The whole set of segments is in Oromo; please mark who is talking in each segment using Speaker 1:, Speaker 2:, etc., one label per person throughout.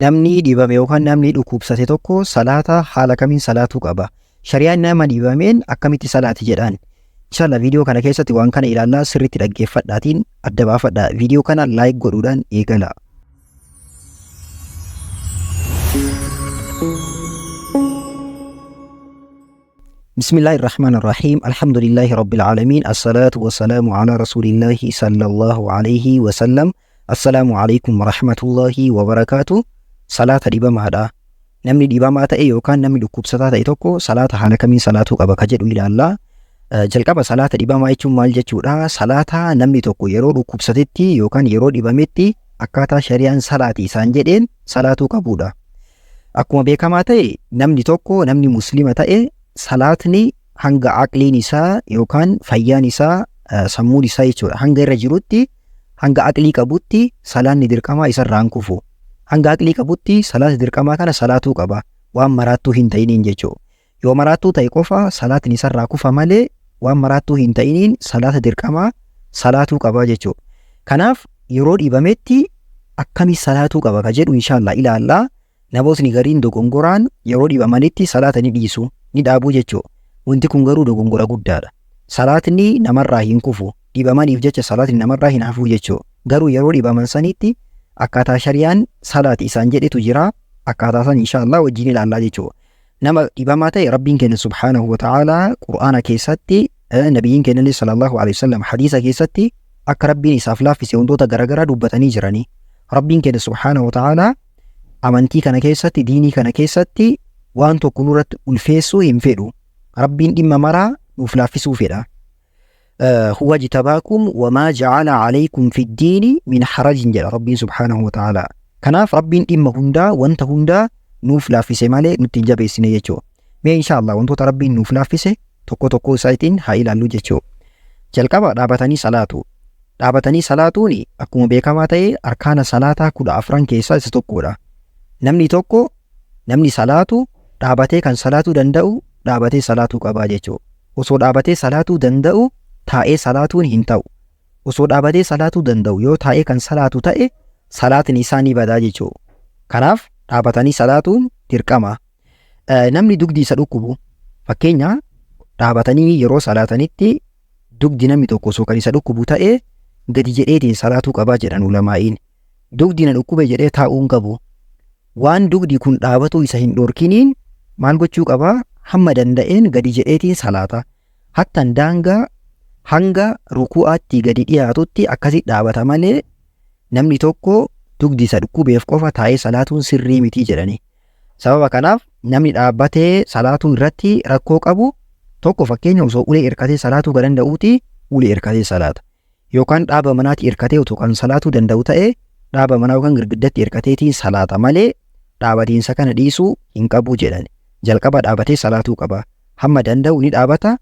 Speaker 1: Namni dhibame yookaan namni dhukkubsate tokko salaata haala kamiin salaatuu qaba? Shari'aan nama dhibameen akkamitti salaati jedhaan? Inshallah viidiyoo kana keessatti waan kana ilaallaa, sirriitti dhaggeeffadhaatiin adda baafadha. Viidiyoo kana like godhuudhaan eegala. بسم الله الرحمن الرحيم، الحمد لله رب العالمين، الصلاة والسلام على رسول الله صلى الله عليه وسلم. السلام عليكم ورحمة الله وبركاته. Salaata dhibamaadha. Namni dhibamaa ta'e yookaan namni dhukkubsataa ta'e tokko salaata haala kamiin salaatuu qaba ka jedhu ilaalla. Jalqaba salaata dhibamaa jechuun maal jechuudha? Salaata namni tokko yeroo dhukkubsatetti yookaan yeroo dhibametti akkaataa shari'aan salaati isaan jedheen salaatuu qabudha. Akkuma beekamaa ta'e, namni tokko, namni Muslima ta'e, salaatni hanga aqliin isaa yookaan fayyaan isaa, sammuun isaa jechuudha, hanga irra jirutti, hanga aqlii qabutti salaanni dirqamaa isarraa hin kufu. Hanga aqlii qabutti salaata dirqamaa kana salaatuu qaba. Waan maraattuu hin ta'iniin jechuudha. Yoo maraattuu ta'e qofa salaatni isarraa kufa malee waan maraattuu hin ta'iniin salaata dirqamaa salaatuu qaba jechuudha. Kanaaf yeroo dhibametti akkamii salaatuu qaba ka jedhu inshallah ilaallaa. Namootni gariin dogongoraan yeroo dhibamanitti salaata ni dhiisu, ni dhaabuu jechuudha. Wanti kun garuu dogongora guddaadha. Salaatni namarraa hin kufu. Dhibamaniif jecha salaatni namarraa hin hafu jechuudha. Garuu yeroo dhibaman sanitti akkaataa shari'aan salaati isaan jedhetu jira. Akkaataa san inshallah wajjin ilaallaa jechuudha. Nama dhibamaa ta'e Rabbiin keenya سبحانه وتعالى Qur'aana keessatti, nabiyyiin keenya صلى الله عليه وسلم hadiisa keessatti akka Rabbiin isaaf laaffise wantoota garaagaraa dubbatanii jiranii. Rabbiin keenya سبحانه وتعالى amantii kana keessatti, diinii kana keessatti waan tokko nurratti ulfeessuu hin fedhu. Rabbiin dhimma maraa nuuf laaffisuu fedha. هو اجتباكم وما جعل عليكم في الدين من حرج jedha Rabbiin سبحانه وتعالى. Kanaaf Rabbiin dhimma hundaa, wanta hundaa nuuf laaffise malee nutti hin jabeessine jechuudha. Mee inshallah wantoota Rabbiin nuuf laaffise tokko tokko isaatiin haa ilaallu jechuudha. Jalqaba dhaabatanii salaatu. Dhaabatanii salaatuun akkuma beekamaa ta'e arkaana salaataa 14 keessaa isa tokkodha. Namni tokko, namni salaatu dhaabatee kan salaatuu danda'u dhaabatee salaatuu qabaa jechuudha. Osoo dhaabatee salaatuu danda'u taa'ee salaatuun hin ta'u. Osoo dhaabatee salaatuu danda'u yoo taa'ee kan salaatu ta'e salaatni isaa ni badaa jechuudha. Kanaaf dhaabatanii salaatuun dirqama. Namni dugdi isa dhukkubu, fakkeenya dhaabatanii yeroo salaatanitti dugdi namni tokko osoo kan isa dhukkubu ta'e gadi jedheetiin salaatuu qabaa jedhan ulamaa'iin. Dugdi na dhukkube jedhee taa'uu hin qabu. Waan dugdi kun dhaabatuu isa hin dhorkiniin maal gochuu qabaa? Hamma danda'een gadi jedheetiin salaata. Hattan daangaa hanga ruku'aatti gadi dhiyaatutti akkasi dhaabata malee namni tokko dugdi isa dhukkubeef qofa taa'ee salaatuun sirrii miti jedhani. Sababa kanaaf namni dhaabbatee salaatuu irratti rakkoo qabu tokko, fakkeenya osoo ulee hirkatee salaatuu kan danda'uuti ulee hirkatee salaata. Yookaan dhaaba manaatti hirkatee otoo kan salaatuu danda'u ta'e dhaaba manaa yookaan girgiddatti hirkateetiin salaata malee dhaabatiinsa kana dhiisuu hin qabu jedhan. Jalqaba dhaabatee salaatuu qaba. Hamma danda'u ni dhaabata.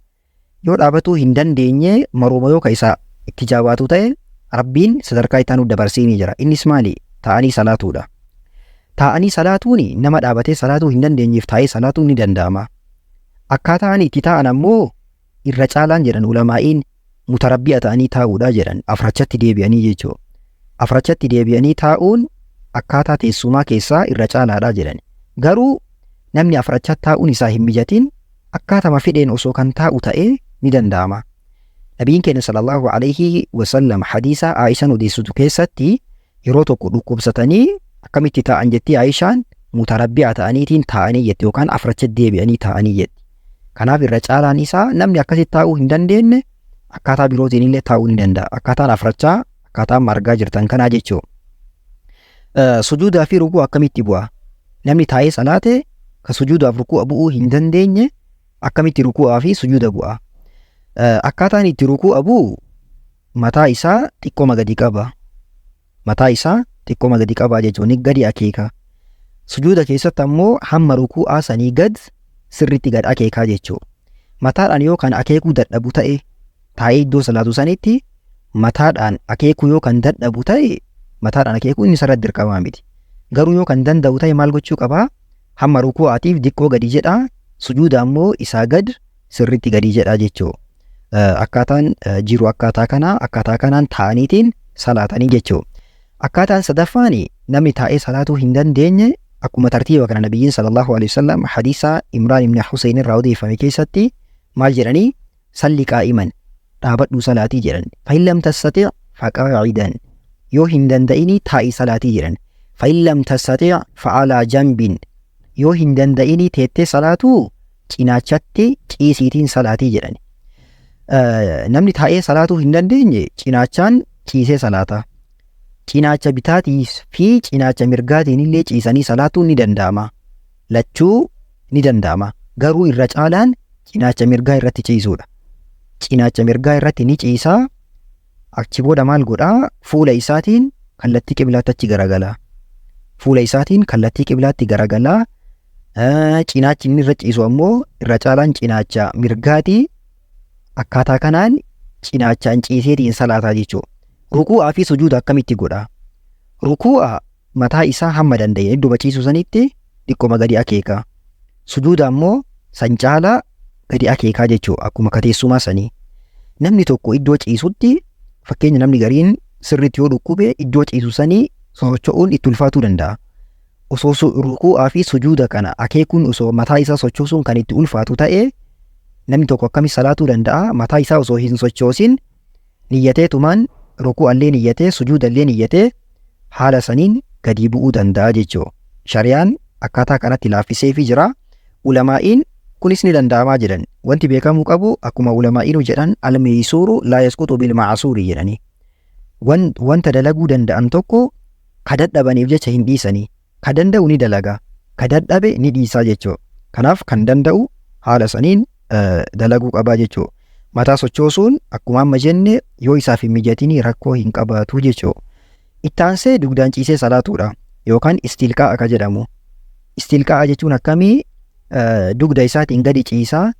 Speaker 1: Yoo dhaabatuu hin dandeenye, marooma yoo ka isaa itti jabaatu ta'e, Rabbiin sadarkaa itti aanu dabarsee ni jira. Innis maali? Taa'anii salaatuudha. Taa'anii salaatuun nama dhaabatee salaatuu hin dandeenyeef taa'ee salaatuun ni danda'ama. Akkaataan itti taa'an ammoo irra caalaan jedhan ulamaa'iin mutarabbi'a ta'anii taa'uudha jedhan, afrachatti deebi'anii jechuudha. Afrachatti deebi'anii taa'uun akkaataa teessumaa keessaa irra caalaadha jedhan. Garuu namni afrachatti taa'uun isaa hin mijatin akkaatama fedheen osoo kan taa'u ta'ee ni danda'ama. Nabiin keenya صلى الله عليه وسلم hadiisa Aayishaan odeessitu keessatti yeroo tokko dhukkubsatanii akkamitti taa'an jetti Aayishaan, mutarabbi'a ta'aniitiin taa'anii jetti yookaan afrachatti deebi'anii taa'anii jetti. Kanaaf irra caalaan isaa namni akkasitti taa'uu hin dandeenye akkaataa birootiin illee taa'uu ni danda'a. Akkaataan afrachaa akkaataa amma argaa jirtan kanaa jechuudha. Sujuudaa fi rukuu akkamitti bu'a? Namni taa'ee salaate ka sujuudaaf rukuu bu'uu hin dandeenye akkamitti ruku'aa fi sujuuda bu'a? Akkaataan itti ruku'a bu'u mataa isaa xiqqooma gadi qaba. Mataa isaa xiqqooma gadi qabaa jechuun gadi akeeka. Sujuuda keessatti ammoo hamma ruku'aa sanii gad sirriitti gad akeekaa jechuudha. Mataadhaan yoo kan akeekuu dadhabu ta'e, taa'ee iddoo salaatu sanitti mataadhaan akeekuu yoo kan dadhabu ta'e, mataadhaan akeekuu inni isarratti dirqamaa miti. Garuu yoo kan danda'u ta'e maal gochuu qabaa? Hamma ruku'aatiif diqqoo gadi jedhaa, sujuuda ammoo isaa gad sirriitti gadi jedhaa jechuudha. Akkaataan jiru akkaataa kanaa, akkaataa kanaan taa'aniitiin salaatanii jechuudha. Akkaataan sadaffaan Namni taa'ee salaatuu hin dandeenye akkuma tartiiba kana Nabiyyiin sallallahu alaihi wasallam hadiisa Imraan ibn Huseyn irraa odeeffame keessatti maal jedhanii? Salli qaa'iman, dhaabadhuu salaatii jedhan. Fa'in lam tastati' faqaa'idan, yoo hin danda'ini taa'ii salaatii jedhan. Fa'in lam tastati' fa'alaa jambin, yoo hin danda'ini teettee salaatuu cinaachatti ciisiitiin salaatii jedhan. Namni taa'ee salaatuu hin dandeenye cinaachaan ciisee salaata. Cinaacha bitaatii fi cinaacha mirgaatiin illee ciisanii salaatuun ni danda'ama. Lachuu ni danda'ama. Garuu irra caalaan cinaacha mirgaa irratti ciisuudha. Cinaacha mirgaa irratti ni ciisaa. Achi booda maal godhaa? Fuula isaatiin kallattii qiblaatti achi garagalaa. Fuula isaatiin kallattii qiblaatti garagalaa. Cinaachi inni irra ciisu ammoo irra caalaan cinaacha mirgaati. Akkaataa kanaan cinaachaan ciiseetiin salaataa jechuudha. Rukuu'aa fi sujuuda akkamitti godha? Rukuu'a mataa isaa hamma danda'e idduma ciisu sanitti xiqqoma gadi akeeka. Sujuuda ammoo san caalaa gadi akeekaa jechuudha akkuma kateessumaa sanii. Namni tokko iddoo ciisutti, fakkeenya, namni gariin sirriitti yoo dhukkube iddoo ciisu sanii socho'uun itti ulfaatuu danda'a. Osoo rukuu'aa fi sujuuda kana akeekuun, osoo mataa isaa sochoosuun kan itti ulfaatu ta'e, namni tokko akkamitti salaatuu danda'a? Mataa isaa osoo hin sochoosin niyyateetumaan rukuu'allee niyyatee, sujuudallee niyyatee, haala saniin gadi bu'uu danda'a jechuudha. Shari'aan akkaataa kanatti laaffiseefii jira. Ulamaa'iin kunis ni danda'amaa jedhan. Wanti beekamuu qabu, akkuma ulamaa'iinu jedhan, الميسور لا يسقط بالمعسور jedhanii. Wanta dalaguu danda'an tokko ka dadhabaniif jecha hin dhiisanii. Ka danda'u ni dalaga. Ka dadhabe ni dhiisaa jechuudha. Kanaaf kan danda'u haala saniin dalaguu qabaa jechuudha. Mataa sochoosuun akkuma amma jenne yoo isaaf hin mijatinii rakkoo hin qabaatu jechuudha. Ittaansee dugdaan ciisee salaatuudha yookaan istilqaa akka jedhamu. Istilqaa jechuun akkamii? Dugda isaatiin gadi ciisaa,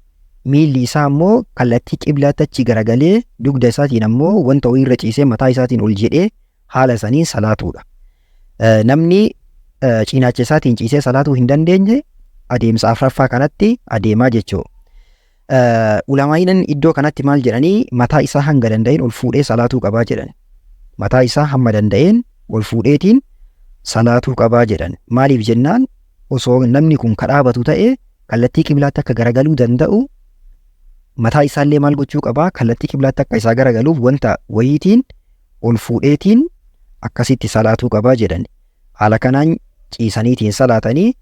Speaker 1: miilli isaa ammoo kallattii qiblaatti achi garagalee, dugda isaatiin ammoo wanta wayii ciisee mataa isaatiin ol jedhee haala saniin salaatuudha. Namni cinaacha isaatiin ciisee salaatuu hin dandeenye adeemsa afraffaa kanatti adeemaa jechuudha. Ulamaa'iin iddoo kanatti maal jedhanii? Mataa isaa hanga danda'een ol fuudhee salaatuu qabaa jedhan. Mataa isaa hamma danda'een ol fuudheetiin salaatuu qabaa jedhan. Maaliif jennaan, osoo namni kun kadhaabatu ta'e kallattii qiblaatti akka garagaluu danda'u mataa isaallee maal gochuu qabaa? Kallattii qiblaatti akka isaa garagaluuf wanta wayiitiin ol fuudheetiin akkasitti salaatuu qabaa jedhan. Haala kanaan ciisaniitiin salaatanii.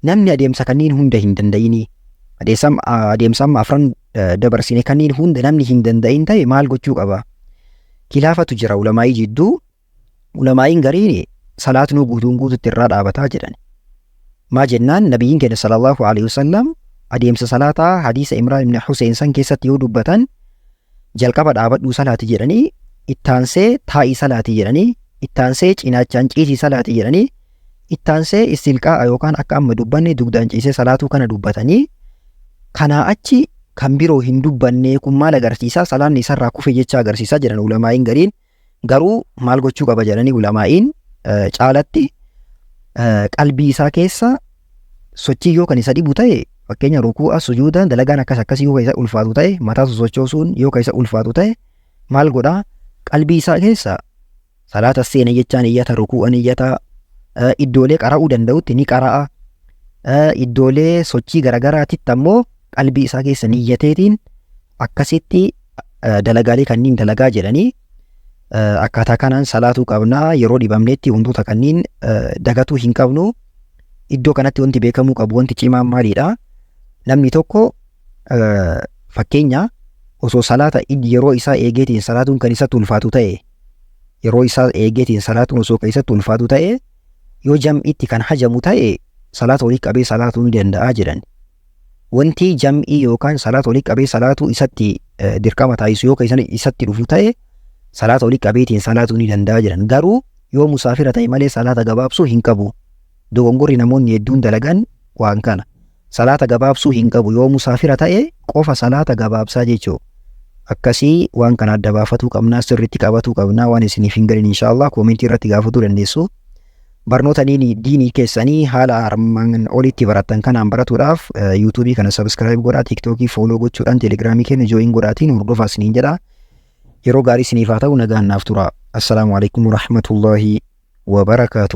Speaker 1: Namni adeemsa kanneen hunda hin danda'inii, adeemsa amma afran dabarsine kanneen hunda namni hin danda'in ta'e maal gochuu qaba? Kilaafatu jira ulamaa'ii jidduu. Ulamaa'iin gariin salaatnuu guutuun guututti irraa dhaabataa jedhan. Maa jennaan, Nabiyyiin keenya صلى الله عليه وسلم adeemsa salaataa hadiisa Imraan ibn Huseen san keessatti yoo dubbatan, jalqaba dhaabadhuu salaati jedhanii, ittaansee taa'ii salaati jedhanii, ittaansee cinaachaan ciisii salaati jedhanii, ittaansee istilqaa'a yookaan akka amma dubbanne dugdaan ciisee salaatuu kana dubbatanii, kanaa achi kan biroo hin dubbanne. Kun maal agarsiisaa? Salaanni isarraa kufe jecha agarsiisaa jedhan ulamaa'iin gariin. Garuu maal gochuu qaba jedhanii ulamaa'iin? Caalatti qalbii isaa keessa sochii yoo kan isa dhibu ta'e, fakkeenya rukuu'a, sujuuda, dalagaan akkas akkasii yoo isa ulfaatu ta'e, mataa sosochoosuun yoo isa ulfaatu ta'e, maal godhaa? Qalbii isaa keessa salaata seena jechaan iyyata, rukuu'a iyyata, iddoolee qara'uu danda'utti ni qara'a, iddoolee sochii garagaraatitti ammoo qalbii isaa keessa niyyateetiin akkasitti dalagaalee kanneen dalagaa jedhanii. Akkaataa kanaan salaatuu qabnaa. Yeroo dhibamnetti wantoota kanneen dagatuu hin qabnu. Iddoo kanatti wanti beekamuu qabu, wanti cimaan maalidha? Namni tokko, fakkeenya, osoo salaata yeroo isaa eegeetiin salaatuun kan isatti ulfaatu ta'e, yeroo isaa eegeetiin salaatuun osoo kan isatti ulfaatu ta'e, yoo jam'itti kan hajamu ta'e salaata walii qabee salaatuu ni danda'a jedhan. Wanti jam'ii yookaan salaata walii qabee salaatuu isatti dirqama taasisu yoo kan isatti dhufu ta'e, salaata walii qabeetiin salaatuu ni danda'a jedhan. Garuu yoo musaafira ta'e malee salaata gabaabsuu hin qabu. Dogongorri namoonni hedduun dalagan waan kana. Salaata gabaabsuu hin qabu, yoo musaafira ta'e qofa salaata gabaabsaa jechuudha. Akkasii waan kana adda baafatuu qabnaa, sirriitti qabatuu qabnaa. Waan isiniif hin galin inshaallah koomentii irratti gaafatuu dandeessu. Barnoota diinii keessanii haala armaan olitti barattan kanaan baratuudhaaf yuutuubii kana subscribe godhaa, tiiktookii follow gochuudhaan, teelegiraamii keenya join godhaatiin hordofaa isiniin jedha. Yeroo gaarii isiniif haa ta'u, nagaan naaf tura. السلام عليكم ورحمة الله وبركاته.